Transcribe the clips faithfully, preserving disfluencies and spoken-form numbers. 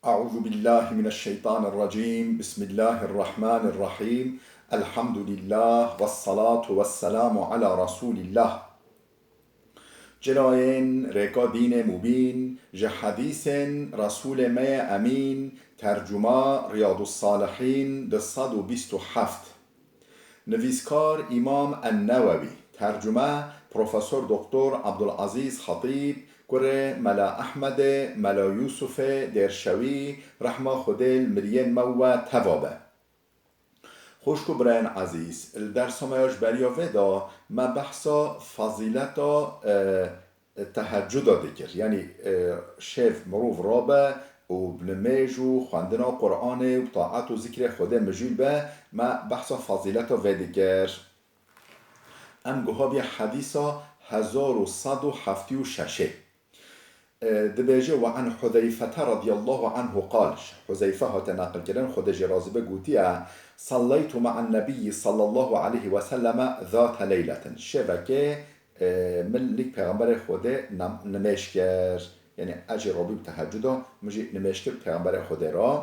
أعوذ بالله من الشيطان الرجيم. بسم الله الرحمن الرحيم. الحمد لله والصلاة والسلام على رسول الله. Cilayên rêka dînê mubîn, ji hedîsên Resûlê me yê Emîn, tercuma Riyadus Salihîn, du sed û bîst û heft. Nivîskar Îmam En-Newewî, tercume Profesor Doktor Abdulazîz Xetîb, kurê Mela Ehmedê, Mela Yûsufê Dêrşewî, rehma Xwedê li miriyên me we teva be. Xwişk û birayên ezîz, li dersa me ya ji beriya vê de me behsa fezîleta, e, tehecuda dikir. Yanî, e, şev mirov rabe û bi nimêj û xwendina Qur'anê û taet û zikrê Xwedê mijûl be, me behsa fezîleta vê dikir. Em guha bî hedîsa hezar û sed û heftê û şeş ê. E, dibêje, "Ve an Huzeyfete radiyallahu anhu qal." Huzeyfe hate neqilkirin, Xwedê jê razî be, gotiye, "Salleytu ma'an nebiyyi sallallahu aleyhi ve selleme zate leyletin." Şevekê, e, min lik Pêxemberê Xwedê nam-, nimêj kir. Yanî ez jî robî bi tehecuda, min jî nimêj kir Pêxemberê Xwedê re.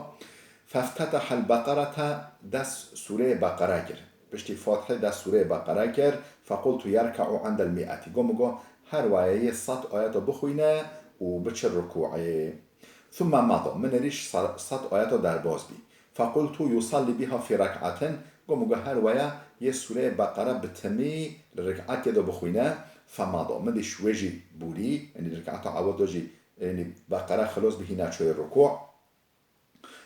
Feftetehel Beqerete, dest sûreyê Beqere kir. Piştî Fatihê dest sûreyê Beqere kir. Fequltu yerke'u endel mi'eti. Got min, got, her waye yê sed ayeta bixwîne û biçe rukûê. Thumme mada. Min êrî sed ayeta derbas bî. Fequltu yusallî biha fî rek'atin. Got min, got, her waye yê sûreyê Beqere bi timî li rik'etê de bixwîne. Femada. Min dî ji wê jî bûrî, yanî rik'eta ewil de jî, yanî Beqere xilos bî hîna çûyê rukû.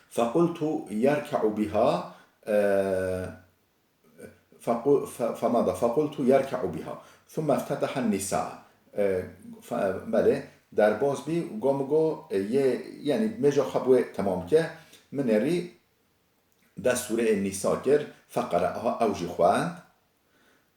Fequltu yerke'u biha, e, fequ-, fe-, femada, fequltu yerke'u biha. Thumme iftetahen nisa. E, fe-, belê, derbas bî, got min, got, e, yê, yanî nimêja xwe bi wê temam ke, min êrî dest sûreyê Nîsa kir, feqere'aha, ew jî xwend.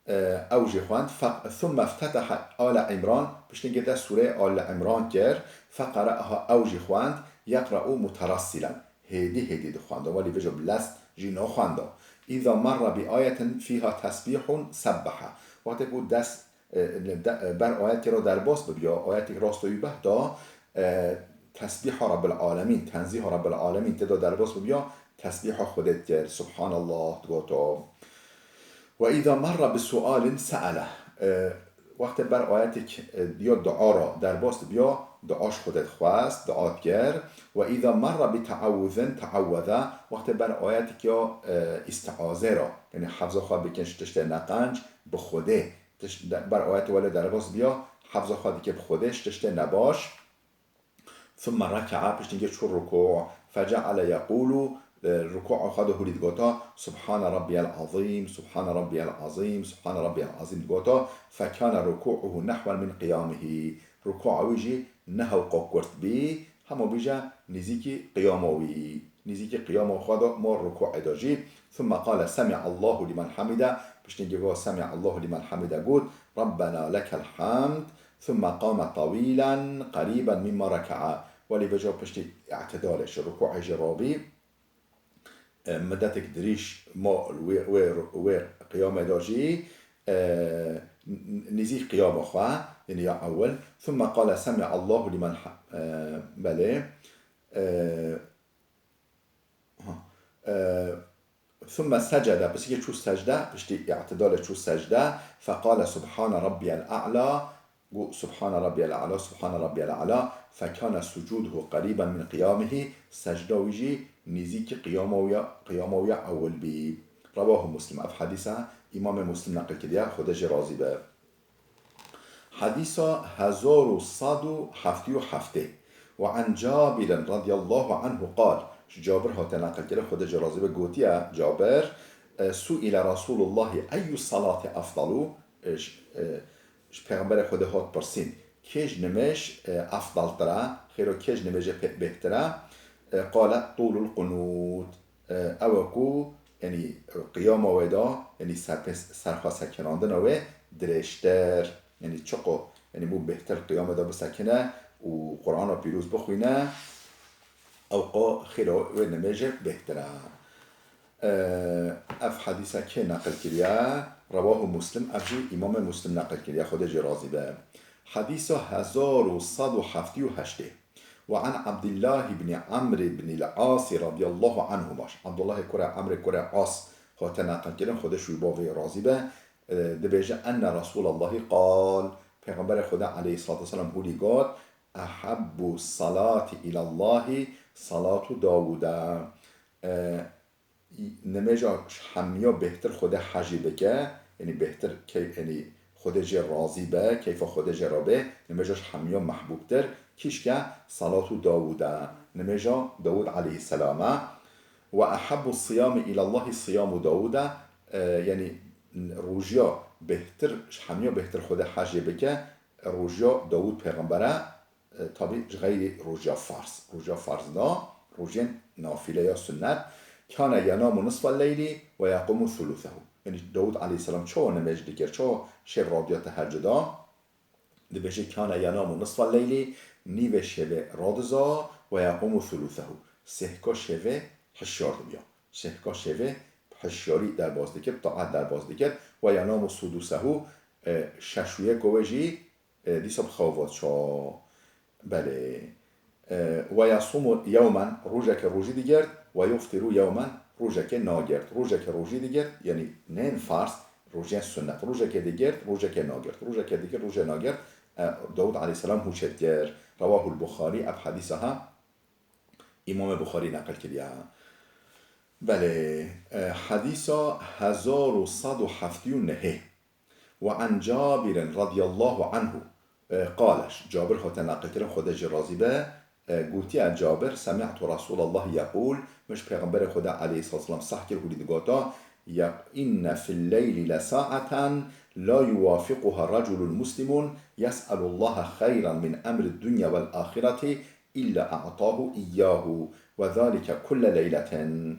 E, ew jî xwend, fe-, thumme iftetahe Ale Îmran, piştî ke dest sûreyê Ale Îmran kir, feqere'aha, ew jî xwend, yeqre'u muterassilen, hêdî hêdî dixwenda, welî vêca bi lest jî naxwenda. Îza merre bi ayetin fîha tesbîhun sebbehe. Wextê ku dest, e, de-, ber ayetê re derbas bibiya, ayetê rasto wî behda, e, tesbîha Rabbil Alemîn, tenzîha Rabbil Alemîn tê de derbas bibiya, tesbîha Xwedê dikir, Subhanallah digoto. Ve îza merre bi sualin se'ele. E, wextê ber ayetek, e, ya dua re derbas dibiya, dua ji Xwedê dixwest, dua dikir. Ve îza merre bi teawuzin teawweze. Wextê ber ayetek ya, e, îstiazê re, yanî hefza xwe bikin ji tiştê neqenc, bi Xwedê. Tiş-, de-, ber ayetê wele derbas dibiya, hefza xwe dike bi Xwedê ji tiştê nebaş. Thumme reke'a, piştî ke çû rukû, fece'ale yeqûlu, e, rukû'a xwe de hûrî digota, Subhane Rabbiyel Azîm, Subhane Rabbiyel Azîm, Subhane Rabbiyel Azîm digota, fekane rukû'uhu nehwen min qiyamihî. Rukû'a wî jî ne hewqa kurt bî, hema bîje nîzîkî qiyama wî. Nîzîkî qiyama xwe de ma rukû'ê de jî. Thumme qale, Semi'allahu limen hamide, piştî ke got, Semi'allahu limen hamide got, Rabbena lekel hamd, Thumme qame tawîlen qerîben mimma reke'a. Welî vêca piştî îtidalê ji rukû'ê jî rabî, e, midetek dirîj ma li wê, wê, wê qiyamê de jî, e, n-, nîzîk qiyama xwe, yanî ya ewil. Thumme qale semi'allahu limen ha-, e, belê. E, ha, e, Thumme secede, piştî ke çû secde, piştî îtidalê çû secde, feqale Subhane Rabbiyel A'la, got Subhane Rabbiyel A'la, Subhane Rabbiyel A'la, fekane sucuduhu qerîben min qiyamihî, secda wî jî nîzîkî qiyama wî ya, qiyama wî ya ewil bî. Rewahu Muslim, ev hedîsa Îmamê Muslim neqil kiriye, Xwedê jê razî be. Hedîsa hezar û sed û heftê û heftê. Ve an Cabirin radiyallahu anhu qal, ji Cabir hate neqilkirin, Xwedê jê razî be, gotiye Cabir, e, su'ile Resulullahi eyyu salati efdalu, e, ji, e, ji Pêxemberê Xwedê hat pirsîn, kê ji nimêj, e, efdaltir e, xêro kê ji nimêjê pê-, bêhtir e? E, qale tûlul qunût. E, ew e ku, yanî, qiyama wê de, yanî serpê-, serxwe sekinandina wê dirêjtir, yanî çiqo, yanî bû bêhtir qiyamê de bisekine û Qur'ana pîroz bixwîne, ew qo xêra wê nimêjê bêhtir e. E, ev hedîsa kê neqil kiriye? Rewahu Muslim, ev jî Îmamê Muslim neqil kiriye, Xwedê jê razî be. Hedîsa hezar û sed û heftê û heştê. وعن عبد الله بن عمرو بن العاص رضي الله عنهما. Abdullahê kurê Emrê kurê As hate neqilkirin, Xwedê ji wî bavê razî be, e, dibêje, أن رسول الله قال, Pêxemberê Xwedê aleyhissalatu vesselam hûlî got, أحب الصلاة إلى الله صلاة داوود. E, Nimêja ji hemiya bêhtir Xwedê hejî bike, yanî bêhtir key-, yanî Xwedê jê razî be, keyfa Xwedê jê re bê, nimêja ji hemiya mehbûbtir, kîşke salatu Dawûd e, nimêja Dawûd aleyhisselam e. Ve ehebbu siyami ilallahi siyamu Dawûd e, e, yanî rojiya bêhtir, ji hemiya bêhtir Xwedê hejê bike, rojiya Dawûd pêxember e, e, tabî ji xeyrî rojiya farz. Rojiya farz na, rojên nafile ya sunnet. Kâne yenâmu nisfel leylî ve yeqûmu thulûthehu. Yanî Dawûd aleyhisselam çawa nimêj dikir, çawa şev radiya tehecuda? Dibêje, kâne yenâmu nisfel leylî, nîvê şevê radiza, ve yeqûmu thulûthehu. Sêhka şevê hişyar dibiya. Sêhka şevê hişyarî derbas dikir, taat derbas dikir. Ve yenâmu sudûsehu, e, şeş û yeko wê jî e, dîsa bi xewa vat ça. Belê. E, ve yasumu yewmen, rojekê rojî digert, ve yuftiru yewmen, rojekê nagert. Rojekê rojî digert, yanî neyên farz, rojên sunnet. Rojekê digert, rojekê nagert. Rojekê digert, rojê nagert. E, Dawûd aleyhisselam hûçê dikir. Rewahul Buxarî, ev hedîsa ha Îmamê Buxarî neqil kiriye. Belê, e, hedîsa hezar û sed û heftê û nehê. Ve an Cabirin radiyallahu anhu, e, qale, Cabir hate neqilkirin, Xwedê jê razî be, e, gotiye Cabir, semi'tu Resûlallahi yeqûl, min ji Pêxemberê Xwedê aleyhissalatu vesselam seh kir, hûrî digota, ya, inne fil leyli le sa'eten la yuwafiquha reculun muslimun yes'elullaha xeyran min emri dunya vel ahireti illa a'tahu iyyahu ve zalike kulle leyletin.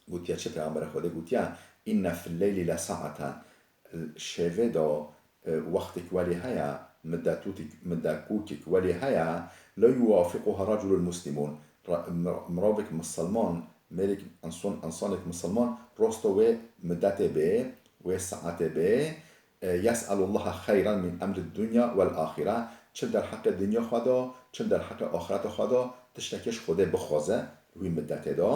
Gotiye çi Peyxemberê Xwedê gotiye, inne fil leylî le saeten, şevê de, e, wextêk welê heye, midetutik-, midekûkik welê heye, la yuwafiquha reculun muslimun, ra-, mir-, mirovek misilman, mêrek insan, insanek misilman, rosto wê midetê bê, wê saetê bê, e, yes'elullaha xeyran min emri dunya vel axire, çi derheqê dinya xwe de, çi derheqê axireta xwe de, tiştekê ji Xwedê bixwaze, wî midetê de,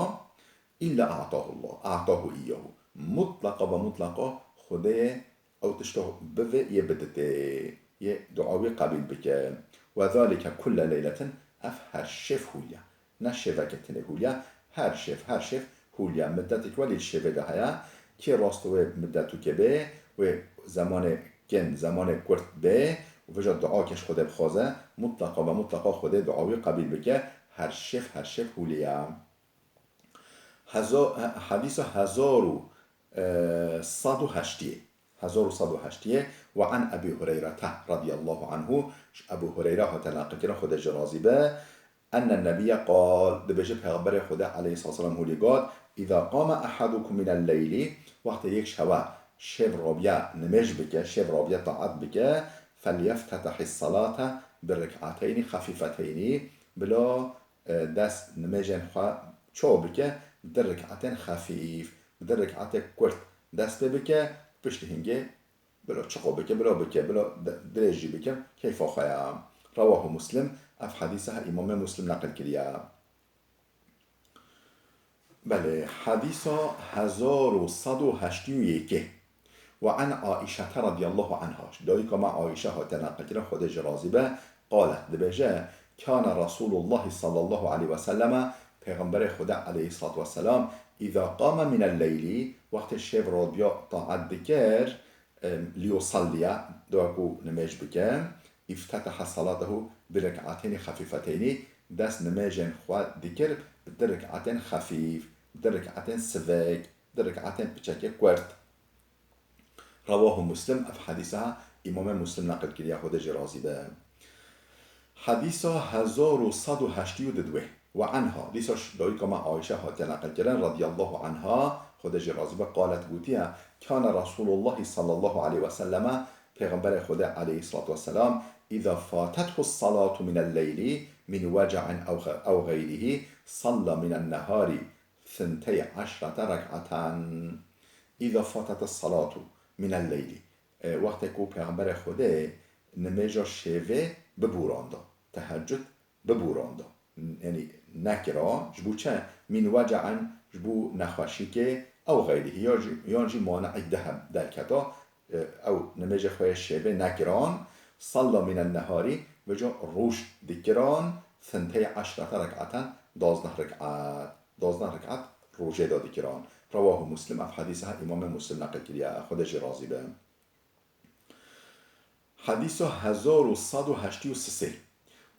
illa a'tahullah, a'tahu iyyahu. Mutlaqa ve mutlaqa Xwedê ew tişta bivê yê biditê, yê dua wî qebîl bike. Ve zalike kulle leyletin, ev her şev hûliye. Ne şeveke tenê hûliye, her şev, her şev hûliye. Midetek welî li şevê de heye, kê rast wê midetûkê bê, wê zemanê kin, zemanê kurt bê, û vêca dua kê ji Xwedê bixwaze, mutlaqa ve mutlaqa Xwedê dua wî qebîl bike, her şev, her şev hûliye. Hezo-, he-, hedîsa hezar û, e, sed û heştiyê. Hezar û sed û heştiyê. Ve an Ebî Hureyrete radiyallahu anhu, ji Ebû Hureyre hate neqilkirin, Xwedê jê razî be, enne nebiyye qal, dibêje Pêxemberê Xwedê aleyhissalatu vesselam hûlî got, îza qame ehadukum minel leylî, wextê yek ji hewe şev rabiye nimêj bike, şev rabiye taat bike, felyeftetehis salate bi rik'ateynî xefîfeteynî, bila e, dest nimêjên xwe çawa bike, bi di rik'etên xefîf, bi di rik'etê kurt dest pê bike, piştî hingê bila çiqo bike, bila bike, bila di-, dirêj jî bike, keyfa xwe ye. Rewahu Muslim, ev hedîsa he Îmamê Muslim neqil kiriye. Belê, hedîsa hezar û sed û heştê û yekê. Ve an Aîşete radiyallahu anha, ji dayika me Aîşe hate neqilkirin, Xwedê jê razî be, qalet, dibêje, kâne Resûlullahî sallallahu aleyhi ve selleme, Pêxemberê Xwedê aleyhissalatu vesselam, îza qame minel leylî, wextê şev radiya taet dikir, em, liyusalliye, dua ku nimêj bike, îftetehe salatehu bi rik'ateynî xefîfeteynî, dest nimêjên xwe dikir bi di rik'atên xefîf, bi di rik'atên sivik, di rik'atên piçekê kurt. Rewahu Muslim, ev hedîsa Îmamê Muslim neqil kiriye, Xwedê jê razî be. Hedîsa hezar û sed û heştê û didwê. Ve anha, dîsa ji dayika me Ayşe hatiye neqilkirin, radiyallahu anha, Xwedê jê razî be, qalet, gotiye, kâne Resûlullahî sallallahu aleyhi ve selleme, Pêxemberê Xwedê aleyhissalatu vesselam, îza fatethu salatu minel leylî min weca'in ew xe-, ew xeyrihî, salla minen neharî thintey eşrete rek'eten. Îza fatetis salatu minel leylî. E, wextê ku Pêxemberê Xwedê nimêja şevê biboranda, teheccud bibûranda. Yanî nekira, ji bo çi? Min wece'in, ji bo nexweşîkê, ew xeyrihî, ya jî, yan jî mani'ek dih derketa, e, ew nimêjê xwe yê şevê nekiran, salla minen neharî, vêca roj dikiran, thintey eşrete rek'eten, duwazdeh rek'et, duwazdeh rek'et rojê de dikiran. Rewahu Muslim, ev hedîsa Îmamê Muslim neqil kiriye, Xwedê jî razî be. Hedîsa hezar û sed û heştê û sê.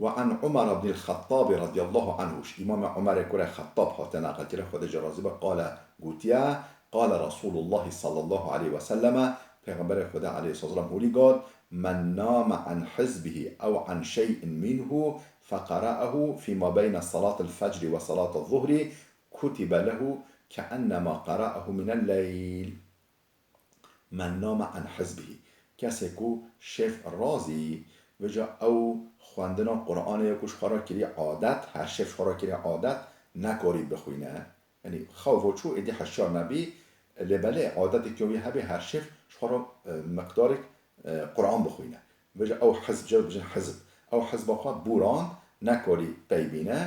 Ve an Umar ibn al-Xettab radiyallahu anhu, ji Îmamê Umerê kurê Xettab hate neqil kirin, Xwedê jê razî be, qale, gotiye, qale Resulullah sallallahu aleyhi ve selleme, Pêxemberê Xwedê aleyhissalatu vesselam holî got, "Men name an hizbihi ew an şey'in minhu feqera'ehu fîma beyne salatil fecri ve salatil zuhri kutibe lehu keennema qera'ehu minel leyl." Men name an hizbihi. Kesê ku şev razî, vêca ew xwendina Qur'anê ye ku ji xwe re kirî adet, her şev ji xwe re kirî adet, nekarî bixwîne. Yanî xew ve çû, êdî hişyar nebî, lê belê adeteke wî hebê her şev ji xwe re, e, miqdarek, e, Qur'an bixwîne. Vêca ew hizb, cem bijin hizb. Ew hizba xwe bûrand, nekarî pey bîne.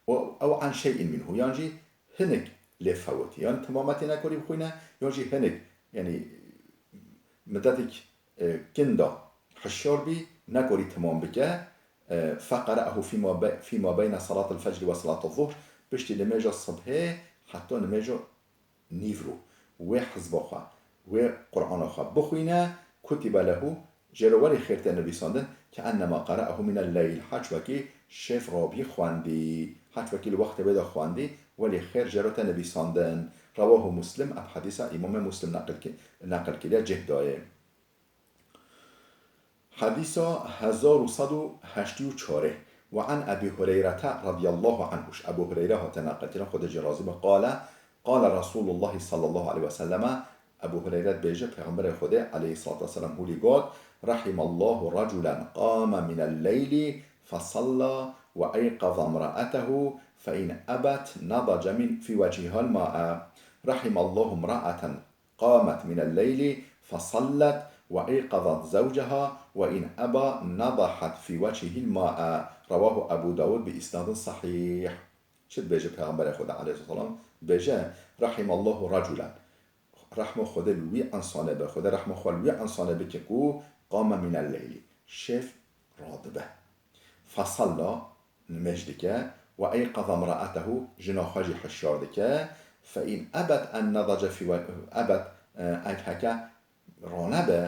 Û ew an şey'in minhu, yan jî hinek lê fewitî. Yan temametê nekarî bixwîne, yan jî hinek, yanî midetek, e, kinda hişyar bî, nekarî temam bike. E, feqera'ehu fîma be-, fîma beyne salatil fecri ve salatil zuhr, piştî nimêja sibhê heta nimêja nîvro, wê hizba xwe, wê Qur'ana xwe bixwîne, kutibe lehu, jê re welî xêr tê nivîsandin, keennema qera'ehu minel leyl, heç wekî şev rabî xwendî, heç wekî li wextê wê de xwendî, welî xêr jê re tê nivîsandin. Rewahu Muslim, ev hedîsa Îmamê Muslim neqil ki-, neqil kiriye, cih dayê. Hedîsa hezar û sed û heştê û çar. Ve an Ebî Hureyrete radiyallahu anhu, ji Ebû Hureyre hate neqil kirin, Xwedê jê razî be, qale, qale Resulullah sallallahu aleyhi ve selleme, Ebû Hureyre dibêje, Pêxemberê Xwedê aleyhissalatu vesselam holî got, "Rahimallahu raculen qame minel leyli fesalla ve eyqaza imra'atehu fe in ebet nadace min fî wechihal ma'e." Rahimallahu imra'aten qamet minel leyli fesallet ve eyqazat zewceha ve in eba nadahat fî wechihil ma'e. Rewahu Ebu Dawud bi isnadin sahih. Çi dibêje Pêxemberê Xwedê aleyhisselam? Dibêje, "Rahimallahu raculen." Rehma Xwedê li wî însanê be. Xwedê rehma xwe li wî însanê bike ku qame minel leyli, şev radibe. Fesalla, nimêj dike, ve eyqaza imra'atehu, jina xwe jî hişyar dike. Fe in ebet en nadace fî we-, ebet, e, eger heke ranebe,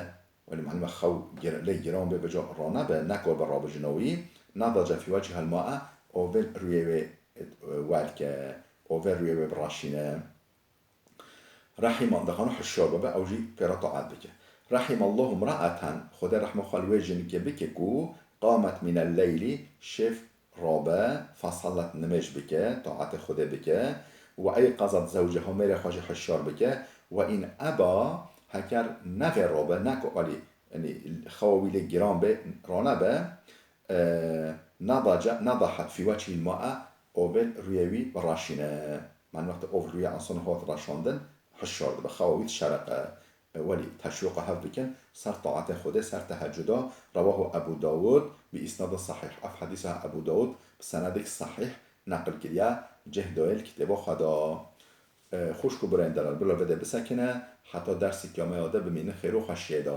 welî malûm e xew gir-, lê giran bê, vêca ranebe, nekaribe rabe jina wî, nadace fî wechihal ma'e, ovê rûyê wê, e, welke, ovê rûyê wê bireşîne. Rehîma, dixwano hişyar bibe, ew jî pê re taet bike. Rahimallahu imra'aten, Xwedê rehma xwe li wê jinikê bike ku qamet minel leylî, şev rabe, fesallet, nimêj bike, taetê Xwedê bike, ve eyqazat zewceha, mêrê xwe jî hişyar bike, ve in eba, heker nevê rabe, neke alî, yanî xewa wî lê giran bê, ranebe, e, nadace, nadahat fî wechihil ma'e, ovê rûyê wî bireşîne. Malûm e wextê ov rûyê însan hat reşandin, hişyar dibe, xewa wî dişereqe. E, welî teşwîqa hev bikin, ser taetê Xwedê, ser tehecuda, rewahu Ebu Dawud, bi isnadin sahih. Ev hedîsa Ebu Dawud bi senedek sahih neqil kiriye, cih dayê li kitêba xwe de. E, xwişk û birayên delal, bila vê de bisekine, heta derseke me ya de bimînin xêr û xweşiyê de.